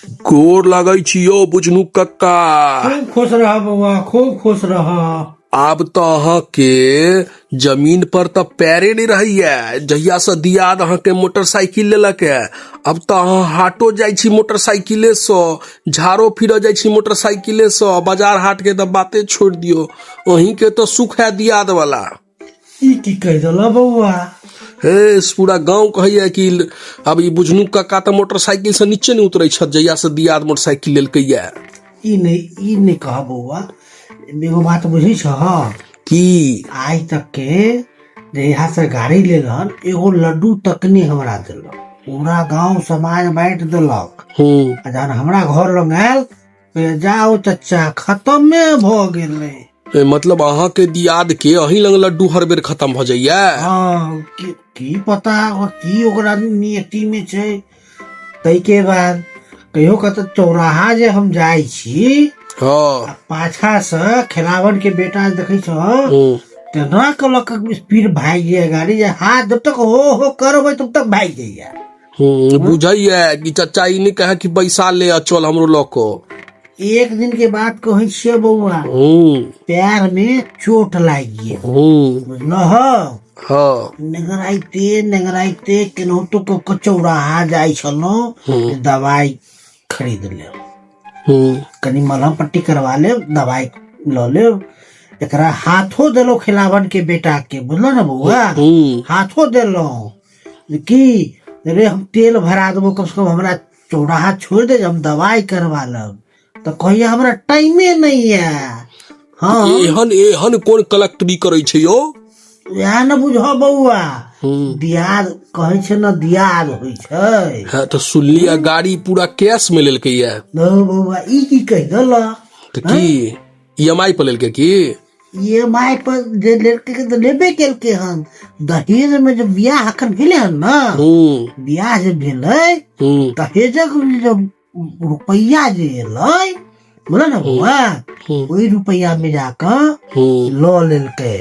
गोर लगै छी यौ बुझनु कक्का। खूब खुश रह बौआ, खूब खुश रह। आब तऽ अहाँके जमीन पर तऽ पैरे नहि रहैया। जहिया से दियाद अहाँके मोटरसाइकिल लेलक है, अब तऽ अहाँ हाटो जाइ छी मोटरसाइकिले से, झाड़ो फिरऽ जाइ छी मोटरसाइकिले से, बाजार हाट के तऽ बाते छोड़ि दियौ, अहीं के तऽ सुख है दियाद वाला। ई की कहि देलह बौआ? हे, पूरा गांव कहैया कि अब ई बुझनू काका तऽ मोटरसाइकिल से नीचे नहीं उतरे छथि जहिया से दियाद मोटरसाइकिल लेलकैया। ई नहि कह बौआ, एगो बात बुझै छह? की? आइ तक के जहिया से गाड़ी लेलहन एगो लड्डू तक नहि हमरा देलक, पूरा गांव समाज बांटि देलक। आ जहन हमरा घर लग आयल, कहैया, जाओ चच्चा, खत्मे भऽ गेलै। मतलब अहाँ के दियाद के अहीं लग लड्डू हर बेर खत्म भऽ जाइया? हाँ, की पता ओ की ओकरा नियति में छै। ताहिके बाद कहियो कतऽ चौराहा जे हम जाइ छी, आ पाछा से खेलावन के बेटा देखै छह, तेना कऽ लऽ कऽ स्पीड भागि जाइए गाड़ी जे हाथ जब तक हो हो करबै तब तक भागि जाइए। बुझैया कि चचा ई नहि कहे कि बैसा ले आ चल हमरो लऽ कऽ। एक दिन के बात कहै छियै बौआ, पैर में चोट लागि गेल। बुझलह? हाँ। नेंगराइते नेंगराइते केनाहितो कऽ कऽ चौराहा जाइ छलहुँ, दवाई खरीद लेब, कनि मलहम पट्टी करवा लेब, दवाई लऽ लेब। एकरा हाथो देलहुँ खिलावन के बेटा के, बुझलह ने बौआ? हाथो देलहुँ कि रे हम तेल भरा देबो, कम से कम हमरा चौराहा छोड़ दे, हम दवाई करवा लेब। तऽ कहिया हमरा टाइमे नहीं है। हाँ। एहन एहन कोन कलेक्टरी करै छै यौ? इएह ने बुझ बौआ, दियाद कहै छै ने, दियाद होइ छै। हाँ, तऽ सुनलियै गाड़ी पूरा कैश में लेलकै ये। न बौआ, ई की कहि देलह? तऽ की ई एम आई पर लेलकै की? ई एम आई पर जे लेलकै तऽ लेबे केलकै हन। दहेज में जे बियाह अखन भेलै हन ने, बियाह जे भेलै, दहेजक जे रुपैआ जे एलै, बुझल ने बौआ, ओहि रुपैआ में जाकऽ लऽ लेलकै।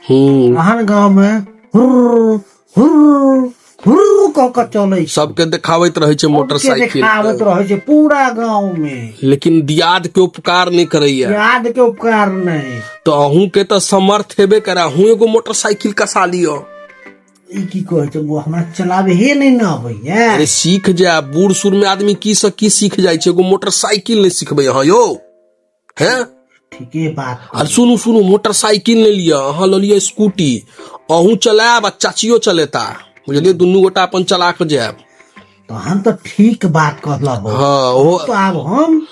अहन गाँव में हुर्र हुर्र हुर्र कऽ कऽ चलै छै। सबके देखाबैत रहै छै मोटरसाइकिल। देखाबैत रहै छै पूरा गाँव में। लेकिन दियाद के उपकार नहि करैया। दियाद के उपकार नहि। तऽ अहूँ के तऽ समर्थ हेबे करे, अहूँ एगो मोटरसाइकिल कसा लिअ। ई की कहै छै बौआ, हमरा चलाबहे नहि ने अबैया। अरे सीख जाय, बूढ़ सूढ़ में आदमी की से की सीख जाइ छै, एगो मोटरसाइकिल नहि सिखबै अहाँ यौ? हैं? ठीके बात। आ सुनू सुनू, मोटरसाइकिल नहि लिअ, अहाँ लऽ लिअ स्कूटी, अहूँ चलायब आ चाचियो चलेता, बुझलियै? दुनू गोटा अपन चला कऽ जायब। तहन तऽ ठीक बात कहलह बौआ। हाँ, ओहो। तऽ आब हम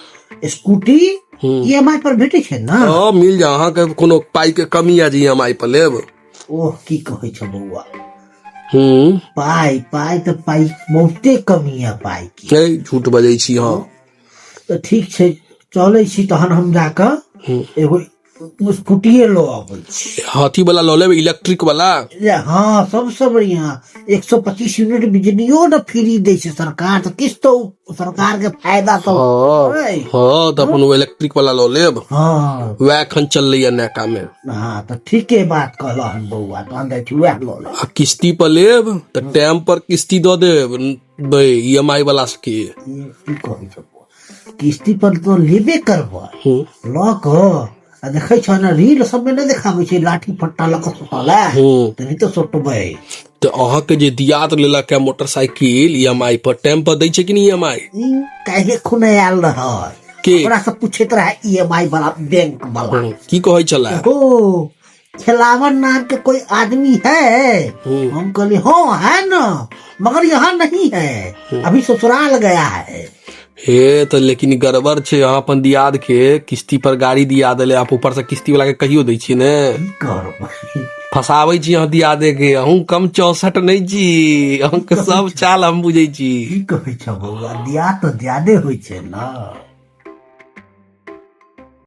स्कूटी ई एम आई पर भेटै छै ने? हाँ, मिल जाय। अहाँके कोनो पाई के कमी है जे ई एम आई पर लेब? ओह, की कहै छ बौआ, पाइ पाइ तऽ पाइ बहुते कमी है पाइ के। नहीं, झूठ बजै छी अहाँ। तऽ ठीक छै, चलै छी तहन हम जाकऽ एगो स्कूटिए लऽ अबै छी। हाथी वाला लऽ लेब, इलेक्ट्रिक वाला। हाँ, सबसँ बढ़िया 125 यूनिट बिजलियो ने फ्री दै छै सरकार, तऽ किछु तऽ सरकार के फायदा तऽ हाँ। छै। हाँ, तऽ अपन इलेक्ट्रिक वाला लऽ लेब। हाँ। वएह एखन चललैया नयका में। हाँ, तऽ ठीके बात कहलह हन बौआ, तहन जाइ छी वएह लऽ लेब। आ किस्ती पर लेब तऽ टाइम पर किस्ती दऽ देब बै ई एम आई वाला सबके। ई की कहै छौ बौआ, किस्ती पर तो लेबे करबै। लऽ कऽ आ देखै छौ ने, रील सबमे नहि देखाबै छै लाठी फट्टा लऽ कऽ सुतल है? तऽ नहि तऽ सोटबै। तऽ अहाँके जे दियाद लेलक है मोटरसाइकिल ई एम आई पर, टाइम पर दै छै कि नहि ई एम आई? ई काल्हि खुने आयल रहै। के? ओकरा से पूछैत रहे ई एम आई वाला बैंक वाला। की कहै छलै? हो, खेलावन नाम के कोई आदमी है? हम कहली, हाँ है न, मगर यहाँ नहीं है, अभी ससुराल गया है। हे, तऽ लेकिन गड़बड़ छै, अहाँ अपन दियाद के किस्ती पर गाड़ी दिया देले, आप ऊपर से किस्ती वाला के कहियो दै छियै ने? की करबै? फसाबै छी अहाँ दियादे के। अहूँ कम चौसठ नहि छी, अहाँके सब चाल हम बुझै छी। की कहै छ बौआ, दियाद तऽ दियादे होइ छै ने।